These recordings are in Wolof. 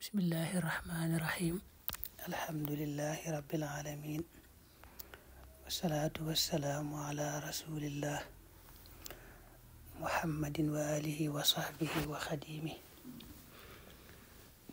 bismillahi irrahmani irrahim alhamdulillahi rabbil alamin wassalatu wassalamu ala rasulillah muhammadin wa alihi wa sahbihi wa xadimi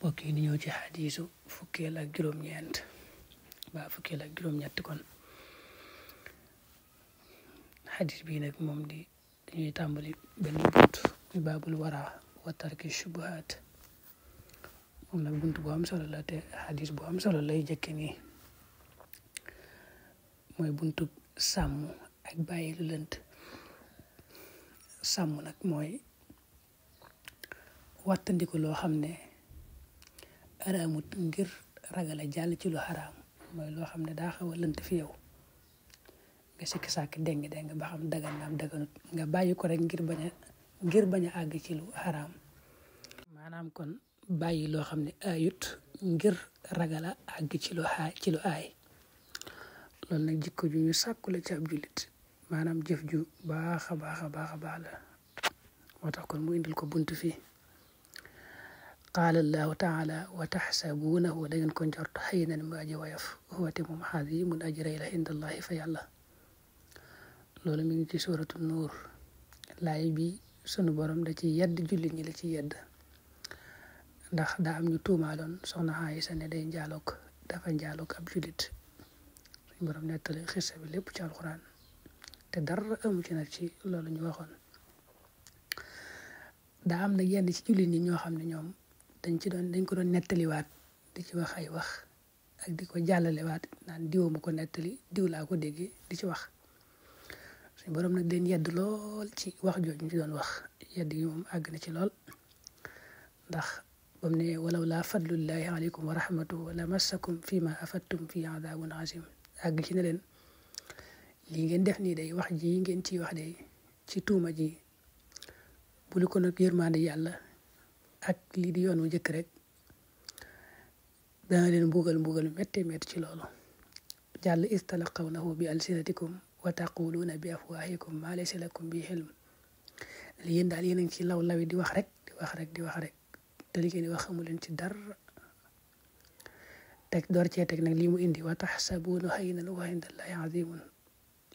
mbokk yi ni ñëw ci xadiisu fukkeel ak juróom-ñeent ba fukkeel ak juróom-ñett kon xadiis bii nag moom dañuy tàmbali benn bunt mi baabul wara wa tarki shubuhaat moom nag bunt bu am solo la te xadis bu am solo lay jëkke nii mooy buntu sàmm ak bàyyi lu lënt. sàmm nag mooy wattandiku loo xam ne araamut ngir ragal a jàll ci lu xaraam, mooy loo xam ne daa xaw a lënt fi yow nga sikki sàkk deng ba xam dagan naam daganut nga bàyyi ko rek ngir bañ a àgg ci lu xaraam. maanaam kon bàyyi loo xam ne aayut ngir ragala àgg ci lu aay loolu nag jikko ju ñu sàkku la ci ab jullit, maanaam jëf ju baax a baax la moo tax kon mu indil ko bunt fii. qaala allahu taala wa taxsabuunahu da ngeen ko njort hayyinan mu aji woyof huwa moom aziimun aji rëy la indallahi fa yàlla. loolu mi ngi ci suuratu nuur. laay bi sunu borom da ci yedd jullit ñi la ci yedd, ndax daa am ñu tuumaaloon soxna Aysa ne dafa njaaloog ab jullit. suñu borom nettali xissa bi lépp ci alxuraan te dara amu ci nag ci loolu ñu waxoon. daa am nag yenn ci jullit ñi ñoo xam ne ñoom dañ ko doon nettaliwaat di ci wax ay wax ak di ko jàllalewaat naan diw ma ko nettali, diw laa ko dégg di ci wax. suñu borom nag leen yedd lool ci wax jooju ñu ci doon wax. yedd yi moom àgg na ci lool, ndax bam ne walaw laa fadlullahi aleykum wa rahmatuhu la massakum fi ma afattum fi adabun azim. àgg ci ne leen lii ngeen def nii day wax ji ngeen ciy wax day ci tuuma ji bu lu ko nag yërmaande yàlla ak lii di yoon wu njëkk rek dana leen mbugal metti ci loolu. jàll istalaqawnahu bi alsinatikum wa taquluuna bi afwahikum ma laysa lakum bi ilm. yéen daal yéen a ngi ci lawi di wax rek te li ngeen di wax xamu leen ci dara. door cee teg nag lii mu indi wa taxsabuunahu hayyinan wa indallahi aziimun.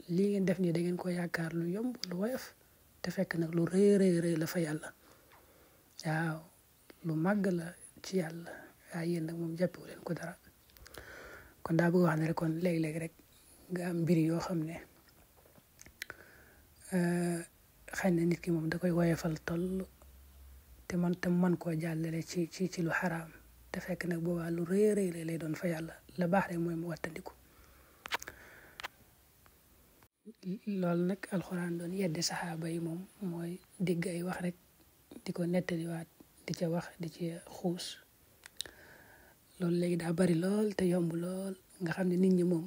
lii ngeen def nii da ngeen ko yaakaar lu yomb lu woyof te fekk nag lu rëy la fa yàlla. waaw lu màgg la ci yàlla, waaye yéen nag moom jàppewu leen ko dara. kon daa bëgg wax ne rek kon léeg-léeg rek nga am mbir yoo xam ne xëy na nit ki moom da koy woyofal toll te man koo jàllale ci lu xaraam te fekk nag boobaa lu rëy lay doon fa yàlla. la baax rek mooy mu wattandiku. loolu nag alxuraan doon yeddi saxaaba yi moom mooy dégg ay wax rek di ko nettaliwaat di ca wax di ci xuus. loolu léegi daa bari lool te yomb lool nga xam ne nit ñi moom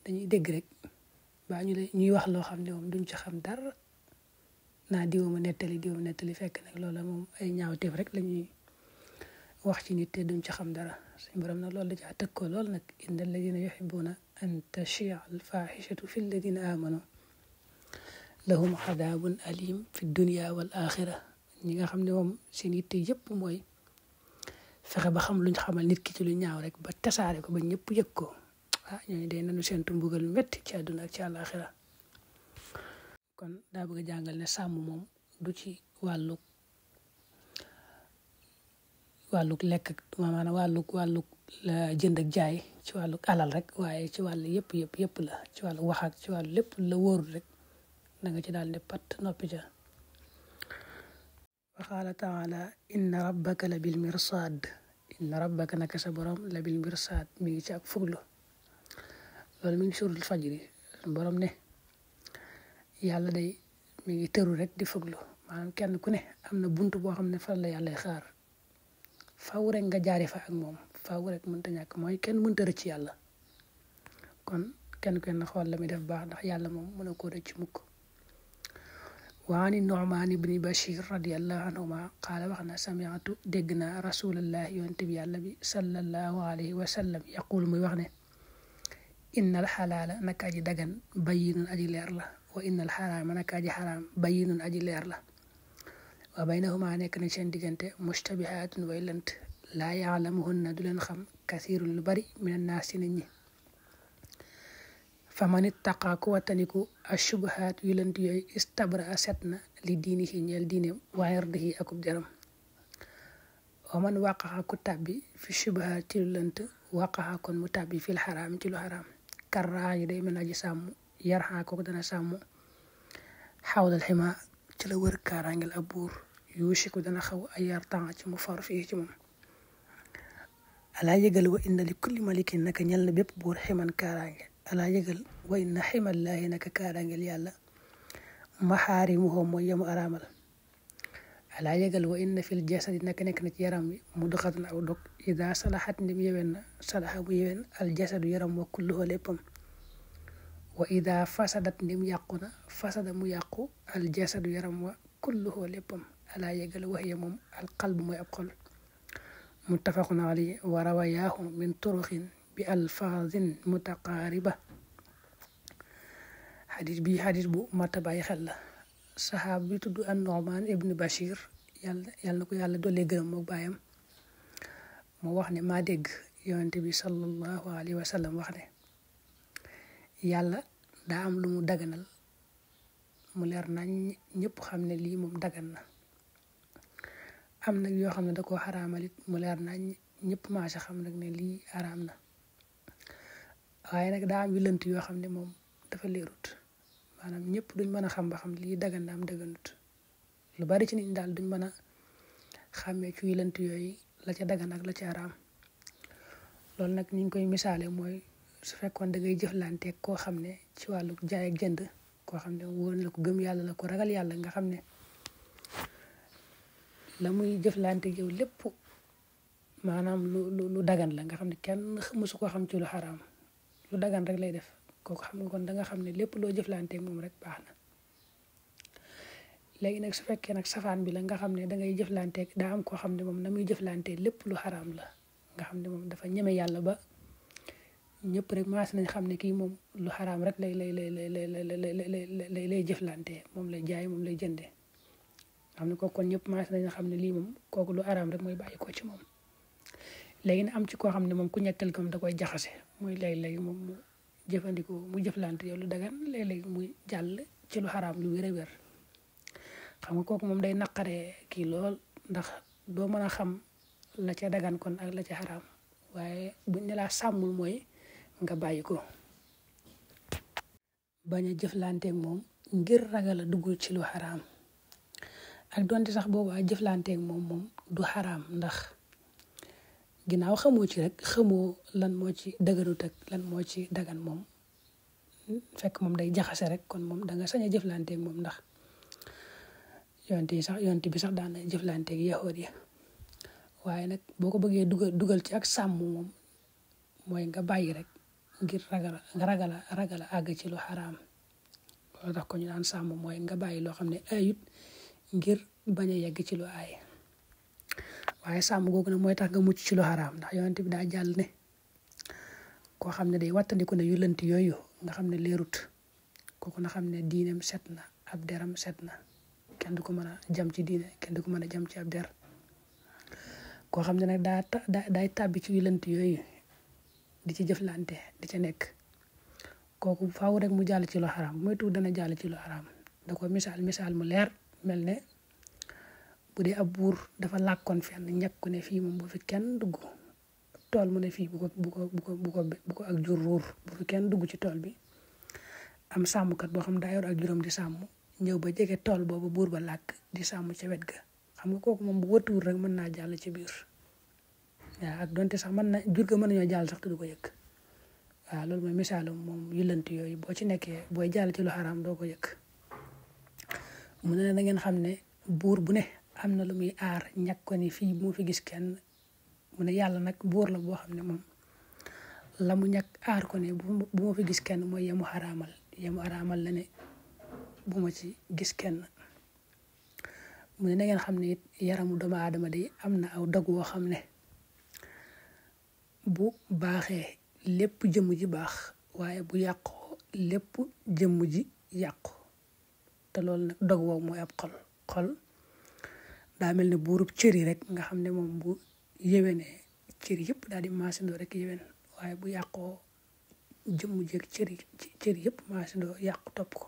dañuy dégg rek baa ñuy wax loo xam ne moom duñ ci xam dara naa diwuma nettali fekk nag loola moom ay ñaawteef rek lañuy wax ci nit te duñ ci xam dara. suñu borom nag loolu da caa tëg ko lool nag inna alladina yuhibbuna an tashia alfahishatu fi alladina amanu lahum adabun alim fi dunia wal axira. ñi nga xam ne moom seen yitte yëpp mooy fexe ba xam luñ xamal nit ki ci lu ñaaw rek ba tasaare ko ba ñëpp yëg ko, ñooñu day nañu seentu mbugal metti ci àdduna ak ci àlaxira. kon daa bëgg a jàngal ne sàmm moom du ci wàlluk lekk, maanaam wàlluk la jënd ak jaay ci wàlluk alal rek, waaye ci wàllu yëpp la. ci wàllu wax ak ci wàllu lépp la wóorul rek na nga ci daal ne pat noppi ca. wa qaala taala inna rabbaka la bil mirsaad. inna rabbaka naka sa borom la bil mirsaad mi ngi ci ak fuglu. loolu mi ngi suuratul fajri. borom ne yàlla day mi ngi tëru rek di fuglu, maanaam kenn ku ne am na buntu boo xam ne fan la yàlla xaar. faaw rek nga jaare fa ak moom, faaw rek mënta ñàkk, mooy kenn mënta rëcc yàlla. kon kenn ku ne xool la muy def baax, ndax yàlla moom mën na koo rëcc mukk. wa ani Nu'maan ibni Bashir radiyallahu anhuma qaala wax na sami'tu dégg naa rasulallah yonent bi yàlla bi sallallahu alayhi wa sallam yaqul muy wax ne innal xalaala naka aji dagan bayyinun aji leer la wa innal xaraama naka aji xaraam bayyinun aji leer la wa baynahuma nekk na seen diggante mushtabihaatun way lënt laa yaalamuhunna du leen xam kasiirun lu bari minan naas ci nit ñi. faman ittaqa ku wattaniku ashubuhaat yu lënt yooyu istabra set na li diinihi ñeel diineem wa irdihi akub jaram. waman waqaxa ku tàbbi fi shubuhaat ci lu lënt waqaxa kon mu tàbbi fil xaraam ci lu xaraam. karraa yi day mën aji sàmm yarxaa kooku dana sàmm xawlal xima ci la wër kaaraangel ab buur yuusiku dana xaw ay yartan ci mu for fii ci moom. alaa yëgal wa inna li kulli malikin naka ñel na bépp buur ximan kaaraange. alaa yëgal wa inna ximallaahi naka kaaraangel yàlla maxaarimuhu mooy yamu araamal. alaa yëgal wa inna fil jasadi naka nekk na ci yaram wi mudxatan aw dog ida salaxat ndim yewen na salaxa mu yewen al jasadu yaram wa kulluhu léppam. wa ida fasadat ndim yàqu na fasada mu yàqu al jasadu yaram wa kulluhu léppam. alaa yëgal wax ya moom al qalbu mooy ab xol. muttafaqun alayhi wa rawayaahu min turuxin bi alfaazin mutaqaariba. xadis bu mata bàyyi xel la. saxaaba bi tudd an-Nu'maan ibnu Bashir yàlla na ko yàlla dolli gërëm mook baayam moo wax ne maa dégg yonente bi sallallahu alayhi wa sallam wax ne yàlla daa am lu mu daganal mu leer nañ ñëpp xam ne lii moom dagan na. am nag yoo xam ne da koo xaraamal it mu leer nañ ñëpp maa si xam nag ne lii araam na. waaye nag daa am yu lënt yoo xam ne moom dafa leerut maanaam ñëpp duñ mën a xam ba xam lii dagan na am daganut. lu bari ci nit ñi daal duñ mën a xàmmee ci yu lënt yooyu la ca dagan ak la ca araam. loolu nag ñu ngi koy misaale mooy su fekkoon da ngay jëflanteeg koo xam ne ci wàllu jaay ak jënd koo xam ne wóor na ko gëm yàlla la ko ragal yàlla nga xam ne la muy jëflante yow lépp maanaam lu dagan la nga xam ne kenn mësu ko xam ci lu xaraam lu dagan rek lay def kooku xam nga kon da nga xam ne lépp loo jëflanteeg moom rek baax na. léegi nag su fekkee nag safaan bi la nga xam ne da ngay jëflanteeg daa am koo xam ne moom na muy jëflantee lépp lu xaraam la nga xam ne moom dafa ñeme yàlla ba ñëpp rek maas nañ xam ne kii moom lu xaraam rek lay jëflantee moom lay jaay moom lay jëndee. xam ne kooku kon ñëpp maas nañ xam ne lii moom kooku lu araam rek mooy bàyyi ko ci moom. léegi nag am ci koo xam ne moom ku ñekkal ko da koy jaxase mooy léeg-léegi moom mu jëfandikoo mu jëflante yow lu dagan léeg-léegi muy jàll ci lu xaraam lu wér a wér. xam nga kooku moom day naqaree kii lool ndax doo mën a xam la ca dagan kon ak la ca xaraam waaye buñ ne laa sàmmul mooy nga bàyyi ko bañ a jëflanteeg moom ngir ragal a dugg ci lu xaraam. ak donte sax boobaa jëflanteeg moom du xaraam ndax ginnaaw xamoo ci rek xamoo lan moo ci daganut ak lan moo ci dagan moom fekk moom day jaxase rek kon moom da nga sañ a jëflanteeg moom ndax yonte bi sax daan na jëflanteeg yahood ya. waaye nag boo ko bëggee dugal ci ak sàmm moom mooy nga bàyyi rek ngir ragal a àgg ci lu xaraam. loolu tax ko ñu daan sàmm mooy nga bàyyi loo xam ne ayut ngir bañ a yegg ci lu aay. waaye sàmm googu nag mooy tax nga mucc ci lu xaraam ndax yonent bi daa jàll ne koo xam ne day wattandiku ne yu lënt yooyu nga xam ne leerut kooku na xam ne diineem set na ab deram set na kenn du ko mën a jam ci diine kenn du ko mën a jam ci ab der. koo xam ne nag daay tàbbi ci yu lënt yooyu di ci jëflante di ca nekk kooku faaw rek mu jàll ci lu xaraam mooy tuut dana jàll ci lu xaraam. da ko misaal mu leer mel ne bu dee ab buur dafa làkkoon fenn ñàkku ne fii moom bu fi kenn dugg tool mu ne fii bu ko ak jur ruur bu fi kenn dugg ci tool bi. am sàmmkat boo xam daa yor ak juróom di sàmm ñëw ba jege tool boobu buur ba làkk di sàmm ca wet ga xam nga kooku moom bu wëtuwul rek mën naa jàll ci biir. waaw ak donte sax mën na jur ga mën nañoo jàll sax te du ko yëg. waaw loolu mooy misaalum moom yu lënt yooyu boo ci nekkee booy jàll ci lu xaraam doo ko yëg. mu ne na ngeen xam ne buur bu ne am na lu muy aar ñàkk ko ni fii moo fi gis kenn mu ne yàlla nag buur la boo xam ne moom la mu ñàkk aar ko ne bu ma fi gis kenn mooy yemu araamal la ne bu ma ci gis kenn. mu ne na ngeen xam ne it yaramu doomu aadama de am na aw dog woo xam ne bu baaxee lépp jëmm ji baax waaye bu yàqoo lépp jëmm ji yàqu te loolu nag dog woow mooy ab xol daa mel ne buurub cër yi rek nga xam ne moom bu yéwénee cër yëpp daal di maasandoo rek yéwén waaye bu yàqoo jëmm jeeg cër yëpp maasandoo yàqu topp ko